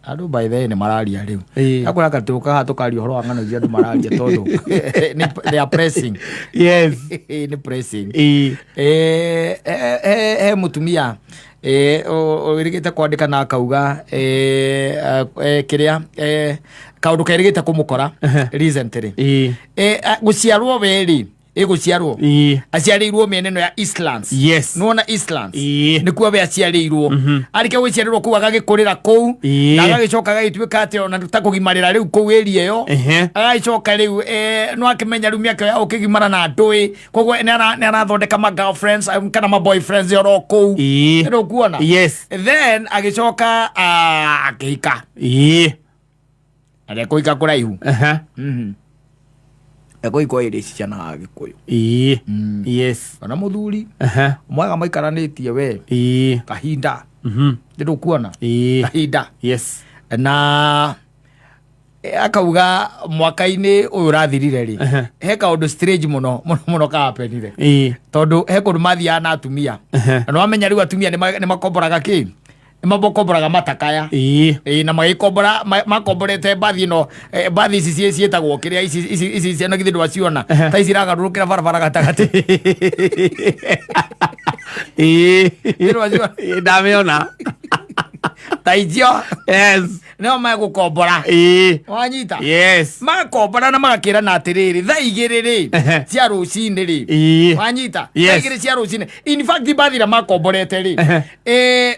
Andũ by the way nĩ mararia rĩu. Akora gatũka haha tũkaria ũhoro wa ng'ano iria andũ mararia tondũ they are pressing. Nĩ pressing. He mũtumia wĩrĩgĩte kwandĩka na akauga kĩrĩa kaũndũ kerĩgĩte kũmũkora recently. Gũciarwo we-rĩ, ĩgũciarwo aciarĩirwo mĩena ĩno ya Eastlands. Nĩwona Eastlands? Nĩkuo we aciarĩirwo. Arĩkia gũciarĩrwo kũu agagĩkũrĩra kũu na agagĩcoka agagĩtuĩka atĩ ona ta kũgimarĩra rĩu kũu area ĩyo. Agagĩcoka rĩu no akĩmenya rĩu mĩaka ya ũkĩgimara na ndũĩ, koguo nĩ arathondeka ma girlfriends kana ma boyfriends oro kũu. Nĩ ũkuona? Yes. Then agĩcoka akĩhika. Na ndekũhika kũraihu. Ekũhika ĩrĩ ici ciana Agĩkũyũ. Ona mũthuri mwega maikaranĩtie we kahinda. Ndũkuona? Kahinda. Na akauga mwaka-inĩ ũyũ ũrathirire rĩ, he kaũndũ strange mũno mũno mũno kahapenire, tondũ he kũndũ mathiaga na atumia. Na nĩwamenya rĩu atumia nĩ makomboraga kĩ, nĩ makomboraga matakaya. Ĩĩ, na magĩkombora makomborete mbathi ĩno, mbathi ici ciĩtagwo kĩrĩa ici ici ici ciana, githĩ ndwaciona ta ici iragarũrũkĩra barabara gatagatĩ? Ndwaciona? Ndamĩona. Ta icio nĩo megũkombora. Wanyita? Yes. Magakombora na magakĩrana atĩrĩrĩ, thaa 2 rĩ cia rũcinĩ rĩ. Wanyita? Yes. Thaa 2 cia rũcinĩ. In fact, mbathi ĩrĩa makomborete rĩ,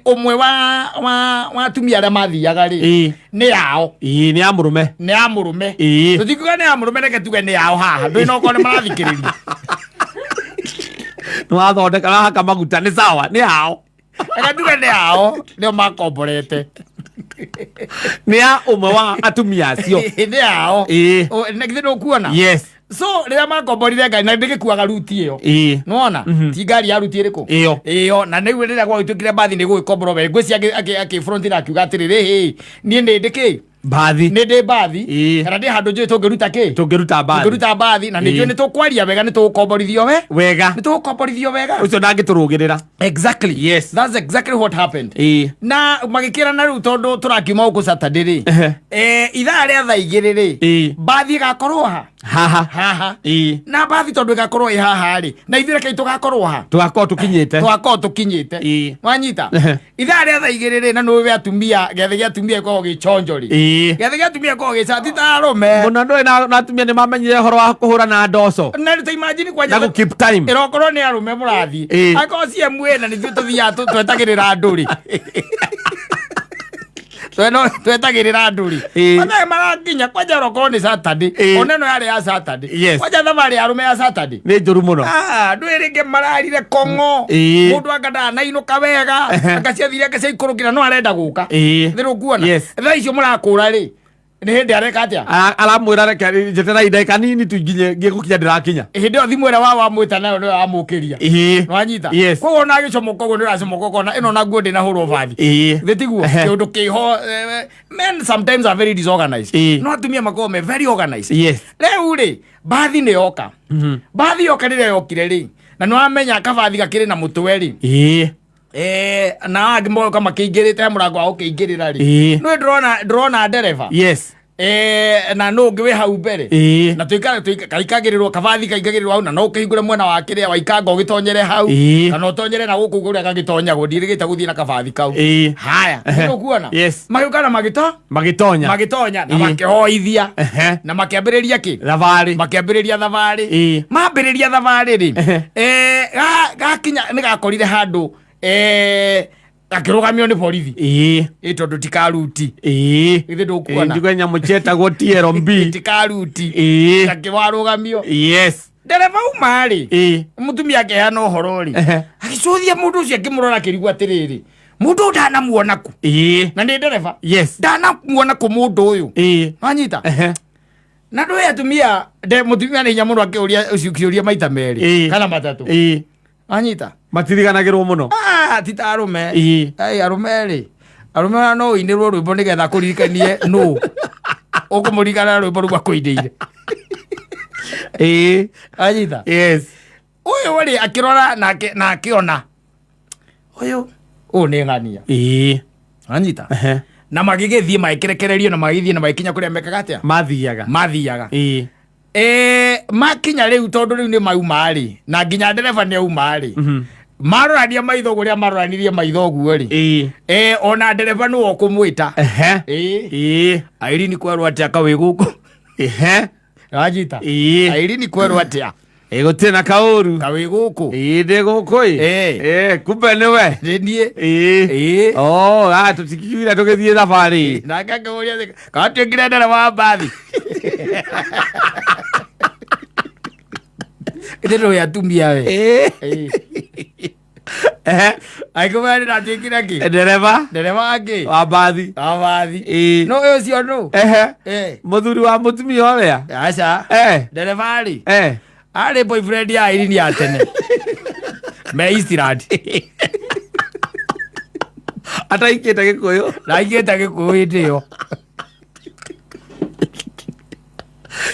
ũmwe wa atumia arĩa mathiaga rĩ, nĩ yao. Nĩ ya mũrũme. Nĩ ya mũrũme. Tũtingiuga nĩ ya mũrũme, reke tuge nĩ yao haha, ndũĩ nokorwo nĩ marathikĩrĩria. Nĩ wathondeka wahaka maguta, nĩ sawa, nĩ yao. Reke tuge nĩ yao, nĩo makomborete. Nĩ ya ũmwe wa atumia acio. Nĩ yao. Na githĩ ndũkuona? Yes. So rĩrĩa makomborire ngari na ndĩgĩkuaga ruti ĩyo, nĩwona ti ngari ya ruti ĩrĩkũ? Ĩyo. Ĩyo. Na nĩguo rĩrĩa gwagĩtuĩkire mbathi nĩ gũgĩkomborwo, we ngwĩciria akĩ na akiuga atĩrĩrĩ, hĩ, niĩ nĩ ndĩ kĩ? Mbathi. Nĩ ndĩ mbathi. Kana ndĩ handũ njũĩ tũngĩruta kĩ? Tũngĩruta mbathi. Tũngĩruta mbathi, na nĩ njũĩ nĩ tũkwaria wega, nĩ tũgũkomborithio we wega. Nĩ tũgũkomborithio wega. Ũcio ndangĩtũrũgĩrĩra. Exactly. That's exactly what happened. Na magĩkĩrana rĩu tondũ tũrakiuma gũkũ Saturday rĩ, ithaa rĩa thaa 2 rĩ, mbathi ĩgakorwo ha? Haha. Haha. Na mbathi tondũ ĩgakorwo ĩ haha rĩ, na ithuĩ rekei tũgakorwo ha? Tũgakorwo tũkinyĩte. Tũgakorwo tũkinyĩte. Wanyita? Ithaa rĩa thaa 2 rĩ, na nĩũĩ atumia, gĩathĩ gĩa atumia gĩkoragwo gĩ chonjo rĩ. Gĩathĩ gĩa atumia gĩkoragwo gĩ ti ta arũme. Mũno, ndũĩ na atumia nĩ mamenyire ũhoro wa kũhũra na ndoco. Na ta imagine kwanja na gũ keep time. Ĩrokorwo nĩ arũme mũrathiĩ, angĩkorwo CMA na nithuĩ tũthiaga twetagĩrĩra andũ rĩ, twetagĩrĩra andũ rĩ, mathaa marakinya kwanja orokorwo nĩ Saturday. Ona ĩno yarĩ ya Saturday. Kwanja thabarĩ ya arũme ya Saturday nĩ njũru mũno. Ah, andũ ĩrĩ mararire kong'o. Mũndũ anga ndanainũka wega, anga ciathire, anga ciaikũrũkĩra, no arenda gũka. Thĩ ũkuona? Thaa icio mũrakũra rĩ, nĩ hĩndĩ areka atĩa? Aramwĩra reke njeterai ndagĩka nini tu nginye ngĩgũkinya, ndĩrakinya. Hĩndĩ ĩyo thimũ ĩrĩa wamwĩta nayo nĩyo yamũkĩria. Nwanyita? Yes. Koguo ona agĩcomoka ũguo nĩ ũracomoka ũkona ĩno naguo ndĩnahũrwo bathi. Thĩ tiguo? Kĩũndũ kĩho, men sometimes are very disorganized. No atumia makoragwo me very organized. Rĩu rĩ, mbathi nĩ yoka. Mbathi yoka, rĩrĩa yokire rĩ, na nĩ wamenya kabathi gakĩrĩ na mũtwe rĩ, na angĩ moka makĩingĩrĩte he mũrango wa gũkĩingĩrĩra rĩ, nĩ ndĩrona ndereba na nũ ũngĩ wĩ hau mbere. Na tuikare kaikagĩrĩrwo kabathi kaingagĩrĩrwo hau, na no ũkĩhingũre mwena wa kĩrĩa waikanga ũgĩtonyere hau, kana ũtonyere na gũkũ kũrĩa gagĩtonyagwo. Ndirĩgĩte gũthiĩ na kabathi kau. Haya, nĩ ũkuona? Yes. Magĩũka na magĩto Magĩtonya. Magĩtonya na makĩhoithia na makĩambĩrĩria kĩ? Thabarĩ. Makĩambĩrĩria thabarĩ. Mambĩrĩria thabarĩ rĩ, gakinya nĩ gakorire handũ, gakĩrũgamio nĩ borithi. Ĩ tondũ ti karuti. Githĩ ndũkuona? Njigua nyamũ cietagwo TLB. Ti karuti. Gakĩwarũgamio. Ndereba uma rĩ, mũtumia akĩheana ũhoro rĩ, agĩcũthia mũndũ ũcio, akĩmũrora, akĩrigwo atĩrĩrĩ, mũndũ ũyũ ndanamuona kũ? Na nĩ ndereba. Ndanamuona kũ mũndũ ũyũ? Wanyita? Na ndũĩ atumia, mũtumia nĩ hinya mũno akĩũria ũcio kĩũria maita merĩ kana matatũ. Wanyita? Matiriganagĩrwo mũno. Ah, ti ta arũme. Ai, arũme rĩ, arũme ona no ũinĩrwo rwĩmbo nĩgetha akũririkanie nũ ũkũmũririkana rwĩmbo rũu akũinĩire. Anyita? Yes. Ũyũ rĩ, akĩrora nake na akĩona ũyũ nĩ ng'ania. Anyita. Ehe. Na magĩgĩthiĩ magĩkĩrekererio na magĩthiĩ na magĩkinya kũrĩa mekaga atĩa? Mathiaga. Mathiaga. Ĩĩ. Makinya rĩu tondũ rĩu nĩ mauma rĩ, na nginya ndereba nĩ auma rĩ, marorania maitho ũguo, ũrĩa maroranirie maitho ũguo rĩ, Ĩĩ. Ona ndereba nĩwe ũkũmwĩta. Ehe. Ĩĩ. Ĩĩ. Airini kwerwo atĩa kawĩ gũkũ? Ehe. Wanyita? Ĩĩ. Airini kwerwo atĩa? Ĩ gũtirĩ na kaũru. Kawĩ gũkũ? Ĩĩ ndĩ gũkũ ĩ. Ĩĩ. Ĩĩ kumbe nĩwe. Nĩ niĩ. Ĩĩ. Ĩĩ. Oh, ah tũtikiugire tũgĩthiĩ thabarĩ. Nake akĩmũria atĩ, kawatuĩkire ndereba wa mbathi? Ĩndĩ ndũĩ atumia we. Ĩĩ. Ĩĩ. Ehe. Agĩkĩmwĩra nĩ ndatuĩkire kĩ? Ndereba Ndereba wa kĩ? wa mbathi. Wa mbathi. Ĩĩ. No ũcio nũ? Ehe. Ĩĩ. Mũthuri wa mũtumia ũrĩa. Aca. Eh. Ndereba rĩ, Eh. arĩ boyfriend ya Irene ya tene. Me Eastland. Ataikĩte Gĩkũyũ. Ndaikĩte Gĩkũyũ hĩndĩ ĩyo.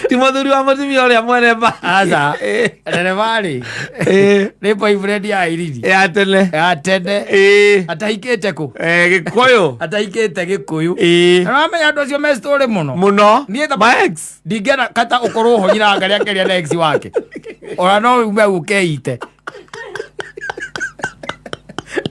Ti mũthuri wa mũtumia ũrĩa mwene mbathi. Aca. Ĩĩ. Ndereba rĩ, Ĩĩ. nĩ boyfriend ya Irene. Ya tene. Ya tene. Ĩĩ. Atahikĩte kũ? Eh, Gĩkũyũ. Atahikĩte Gĩkũyũ. Ĩĩ. Na wamenya andũ acio me story mũno. Mũno. Niĩ ta- My ex. Ndingĩenda kata ũkorwo ũhonyira ngari akĩaria na ex wake. Ona no ume ũkeite.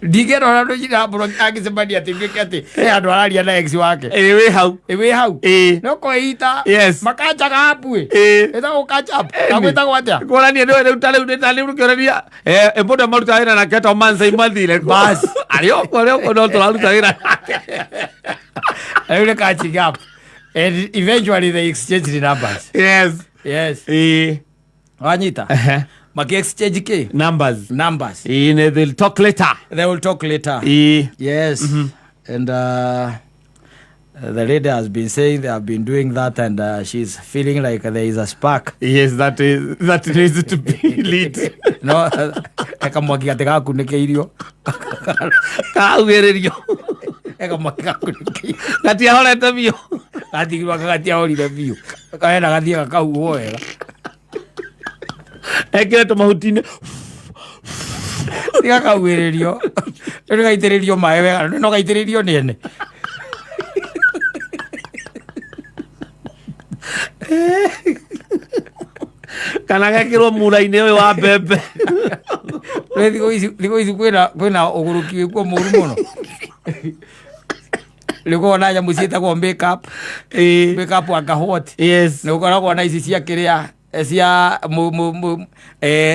Ndingĩenda ona ndũcira mbũro angĩcemania atĩ nduĩke atĩ he andũ araria na ex wake. Ĩĩ wĩ hau. Ĩ wĩ hau. Ĩĩ. No kwĩita. Yes. Makanjaga apu ĩ. Ĩĩ. Ĩtagwo catch up. Ĩni. Gagwĩtagwo atĩa? Kuonania nĩ rĩu ta rĩu nĩ ta rĩu kĩonania eh mũndũ maruta wĩra nake to Mansa mathire kũ. Bas. Arĩ okuo arĩ okuo no tũraruta wĩra nake. Rĩu nĩ catching up. And eventually they exchanged the numbers. Yes. Yes. Ĩĩ. Wanyita? Ehe. Maki exchange kĩ? Numbers. Numbers. Ĩĩ nĩ they'll talk later. They will talk later. Ĩĩ. Yes. And the lady has been saying they have been doing that, and she's feeling like there is a spark. Yes, that is that needs to be lit. No, ekamwaki gatigakunĩkĩirio. Kaugĩrĩrio. Ekamwaki gakunĩkĩirio. Gatiahorete biũ. Gatigirwo gatiahorire biũ. Kaenda gathiĩ gakahuhwo wega. Ekĩre tũmahuti-inĩ. Tigakauhĩrĩrio. Rĩu gaitĩrĩrio maĩ wega. No gaitĩrĩrio nĩ ene. Kana gekĩrwo mura-inĩ ũyũ wa mbembe. Rĩu thikũ ici kwĩna ũgũrũki wĩkuo mũru mũno. Rĩu korwo na nyamũ ciĩtagwo makeup. Ĩĩ. Makeup anga what? Yes. Nĩ gũkoragwo na ici cia kĩrĩa cia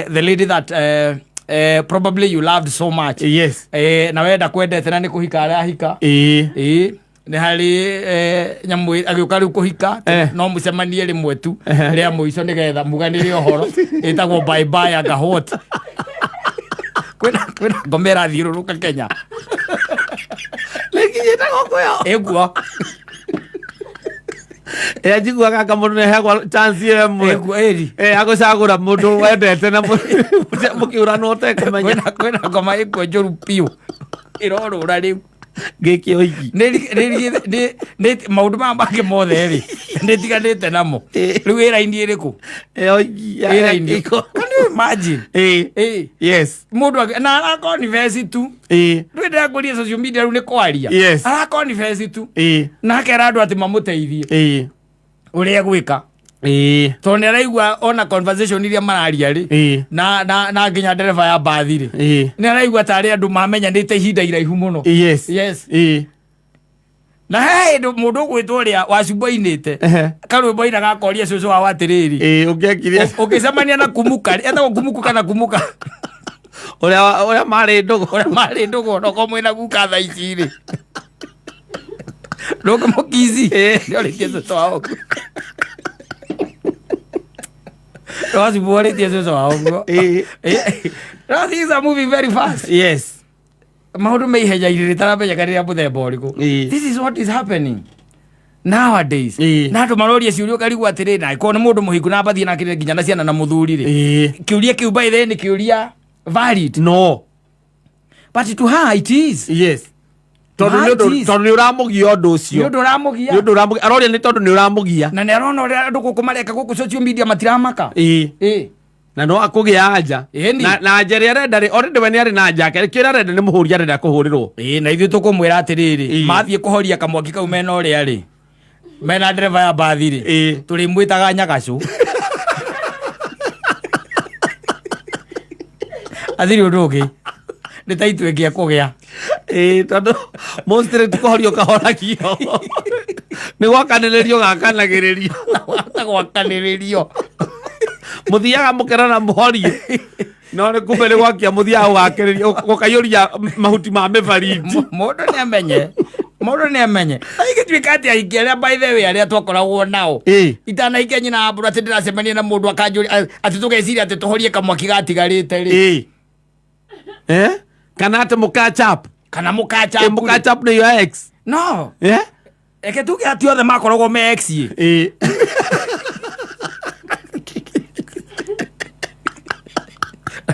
the lady that probably you loved so much. Yes. Na wenda kwendete na nĩ kũhika arahika. Ĩĩ. Ĩĩ. Nĩ harĩ nyamũ agĩũka rĩu kũhika no mũcemanie rĩmwe tu rĩa mũico nĩgetha muganĩre ũhoro, ĩtagwo bye bye anga what. Kwĩna ngoma ĩrathiũrũrũka Kenya. Nĩkinyĩte gũkũ yo. Ĩguo. Ĩrĩa njiguaga anga mũndũ nĩaheagwo chance ĩyo ĩmwe. Ĩguo ĩri. Eh, agũcagũra mũndũ wendete na mũkĩũranwo ũtekũmenya. Kwĩna ngoma ĩkuo njũru biũ ĩrorũra rĩu. Gĩkĩ oigi. Nĩ maũndũ maya mangĩ mothe rĩ nĩtiganĩte namo. Rĩu ĩ raini ĩrĩkũ? Ĩ oigi. Ĩ raini. Can you imagine? Ĩ. Ĩ. Yes. Mũndũ na arakonifesi tu. Ĩ. Ndũĩ ndĩrakũria social media rĩu nĩ kwaria. Yes. Arakonifesi tu. Ĩ. Na akera andũ atĩ mamũteithie Ĩ. ũrĩa egwĩka. Ĩ. Tondũ nĩ araigua ona conversation iria mararia rĩ, Ĩ. na nginya ndereba ya mbathi rĩ, Ĩ. nĩ araigua tarĩ andũ mamenyanĩte ihinda iraihu mũno. Yes. Yes. Ĩ. Na he hĩndĩ mũndũ ũgwĩtwo ũrĩa wacumbo-inĩte Ehe. karwĩmbo aina gakoria cũcũ wao atĩrĩrĩ, Ĩ, ũngĩekire ũngĩcemania na kumuka rĩ, etagwo kumuku kana kumuka, ũrĩa marĩ ndũgũ. Ũrĩa marĩ ndũgũ onokorwo mwĩna guka thaa ici rĩ, ndũngĩmũkici. Ĩ. Nĩorĩtie cũcũ wao ũguo. Wacumbo orĩtie cũcũ wao ũguo. Ĩ. No, things are moving very fast. Yes. Maũndũ me ihenya-inĩ rĩtaramenyeka rĩrĩa mũthemba ũrĩkũ. Ĩ. This is what is happening nowadays. Ĩ. Na andũ maroria ciũria ũkarigwo atĩrĩ, na ĩkorwo nĩ mũndũ mũhiku na mbathiĩ nake nginya na ciana na mũthuri rĩ, Ĩ. kĩũria kĩu by the way nĩ kĩũria valid? No. But to her it is. Yes. Tondũ nĩ ũndũ It is. tondũ nĩ ũramũgia ũndũ Nĩ ũcio. ũndũ ũramũgia. Nĩ ũndũ ũramũgia. Aroria nĩ tondũ nĩ ũramũgia. Na nĩ arona ũrĩa andũ gũkũ mareka gũkũ social media matiramaka. Ĩ. Ĩ. Na no akũgĩa anja. Ĩni. Na anja ĩrĩa arenda rĩ, already we nĩ arĩ na anja yake, kĩrĩa arenda nĩ mũhũri arenda kũhũrĩrwo. Ĩĩ, na ithuĩ tũkũmwĩra atĩrĩrĩ, Ĩĩ. mathiĩ kũhoria kamwaki kau mena ũrĩa rĩ, mena ndereba ya mbathi rĩ, Ĩĩ. tũrĩmwĩtaga nyagacũ. Athiri ũndũ ũngĩ nĩ ta itũ ĩngĩ ekũgĩa. Ĩĩ, tondũ mostly ti kũhorio kahoragio, nĩ gwakanĩrĩrio gakanagĩrĩrio. Ta gwakanĩrĩrio. Mũthiaga mũkerana mũhorie, no nĩ kumbe nĩ gwakia mũthiaga gũgakĩrĩria gũkaiyũria mahuti ma mĩbariti. Mũndũ nĩ amenye, mũndũ nĩ amenye na igĩtuĩka atĩ aingĩ arĩa, by the way, arĩa twakoragwo nao itanahikia nyina wa mbũrũ, atĩ ndĩracemania na mũndũ akanjũria atĩ tũgeciria atĩ tũhorie kamwaki gatigarĩte rĩ. Ĩĩ. Eh? Kana atĩ mũcatch up. Kana mũcatch Ĩ, up. mũcatch up nĩ your ex. No. Eh? Reke tuge atĩ othe makoragwo me ex ĩ. Ĩĩ.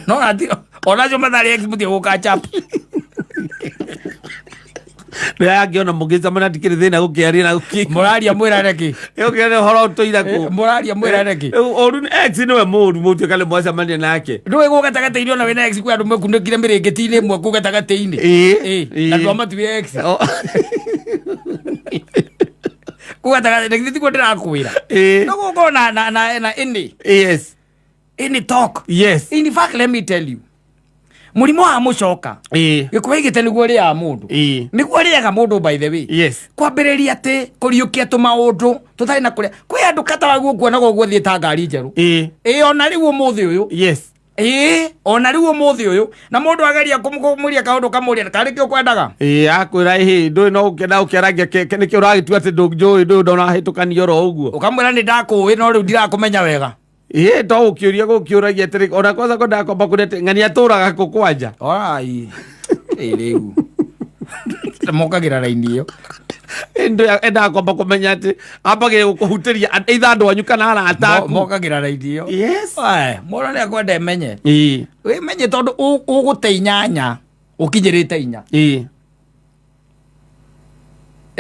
No ati onacio matarĩ ex mũtige gũcatch up. Nĩ angĩona mũgĩcemania ndikĩrĩ thĩna gũkĩaria na gũkĩ. Mũraria mwĩrane kĩ? Ũkĩona ũhoro ũtũire kũ. Mũraria mwĩrane kĩ? Rĩu ũru nĩ ex nĩwe mũru mũtuĩka nĩ mwacemania nake. Ndũĩ gũ gatagatĩ-inĩ ona wĩna ex kwĩ andũ mekunĩkire mĩrĩngĩti-inĩ ĩmwe kũ gatagatĩ-inĩ. Ĩĩ. Ĩĩ, na ndwamatuire ex. O- Kũ gatagatĩ na githĩ tiguo ndĩrakwĩra? Ĩĩ. No gũkorwo na any Yes. any talk. Yes. In fact, let me tell you, mũrimũ wa mũcoka Ĩĩ. gĩkũyũ gĩte nĩguo ũrĩaga mũndũ. Ĩĩ. Nĩguo ũrĩaga mũndũ, by the way. Yes. Kwambĩrĩria atĩ kũriũkia tũmaũndũ tũtarĩ na kũrĩa kwĩ andũ katawaguo kuonaga ũguo thiĩ ta ngari njerũ. Ĩĩ. Ĩĩ, ona rĩu ũmũthĩ ũyũ. Yes. Ĩĩ, ona rĩu ũmũthĩ ũyũ, na mũndũ ageria kũmũria kaũndũ kamũria karĩ kĩ ũkwendaga. Ĩĩ, akwĩra ĩhĩ ndũĩ no ũkĩenda ũkĩarangia nĩkĩ ũragĩtua atĩ ndũnjũĩ ndũĩ ndonahĩtũkanio oro ũguo. Ũkamwĩra nĩ ndakũĩ no rĩu ndirakũmenya wega. Ĩĩ, to ũkĩũria gũkĩũragia atĩrĩ ona kwanza kwendaga kwamba kũrĩa atĩ ng'ania atũraga kũ kwanja. Orai ĩ rĩu mokagĩra raini ĩyo. Ĩĩ, endaga kwamba kũmenya atĩ ambagĩria gũkũhutĩria either andũ anyu kana arata aku. Mokagĩra raini ĩyo. Yes. Ae, mũndũ nĩ akwenda emenye. Ĩĩ. Wĩmenye tondũ ũgũte inyanya ũkinyĩrĩte inya. Ĩĩ.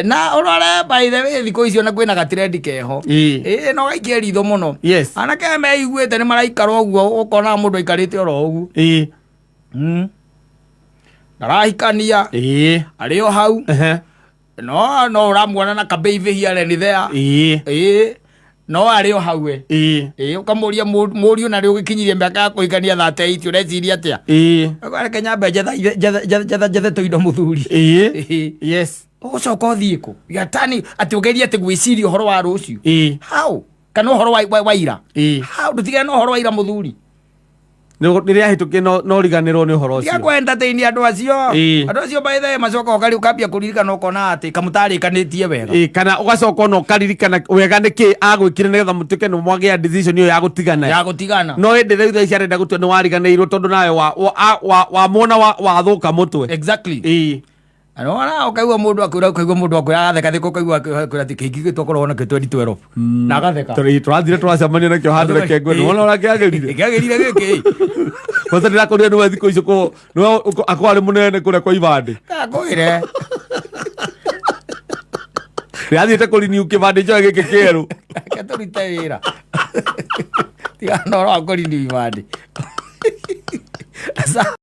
Na ũrore, by the way, thikũ icio na kwĩna gatrendi keho. Ĩĩ. Ĩĩ, no gaikie ritho mũno. Yes. Anake aya meiguĩte nĩ maraikara ũguo, ũkona mũndũ aikarĩte oro ũguo. Ĩĩ. Ndarahikania. Ĩĩ. Arĩ o hau. Ehe. No ũramuona na kababy here and there. Ĩĩ. Ĩĩ, no arĩ o hau we. Ĩĩ. Ĩĩ, ũkamũria mũriũ na rĩ ũgĩkinyirie mĩaka ya kũhikania 38, ũreciria atĩa? Ĩĩ. Reke nyambe njetha njetha njetha njethe tũindo mũthuri. Ĩĩ. Ĩĩ. Yes. Ũgũcoka ũthiĩ kũ yatani atĩ ũgerie atĩ gwĩciria ũhoro wa rũciũ? Ĩĩ. How? Kana ũhoro wa ira? Ĩĩ. How? Ndũtigane na ũhoro wa ira, mũthuri. Rĩrĩa hĩtũkie no riganĩrwo nĩ ũhoro Tiga ũcio. kũ entertain andũ acio. Ĩĩ. Andũ acio, by the way, macoka ũkari ũkambia kũririkana ũkona atĩ kamũtarĩkanĩtie wega. Ĩĩ, kana ũgacoka ona ũkaririkana wega nĩkĩ agwĩkire nĩgetha mũtuĩke nĩ mwagĩa decision ĩyo ya gũtigana. Ya gũtigana. No ĩndĩ rĩu thaa ici arenda gũtua nĩ wariganĩirwo tondũ nawe wamwona wathũka mũtwe. Exactly. Ĩĩ. Ona ũkaigua mũndũ akwĩra, ũkaigua mũndũ akwĩra agatheka thika, ũkaigua akwĩra atĩ kĩhiki gĩkĩ twakoragwo nakĩo 2012 na agatheka. Tũrathire tũracemania nakĩo handũ, reke ngwĩre nĩwona ũrĩa kĩagĩrire. Kĩagĩrire gĩkĩ. Kwanza ndĩrakorire nĩwe thikũ icio nĩwe akorwo arĩ mũnene kũrĩa kwa ibandĩ. Kakwĩre. Ndĩrathiĩte kũriniu kĩbandĩ njoe gĩkĩ kĩerũ. Reke tũrute wĩra, tiga na ũhoro wa kũriniu ibandĩ. Sawa.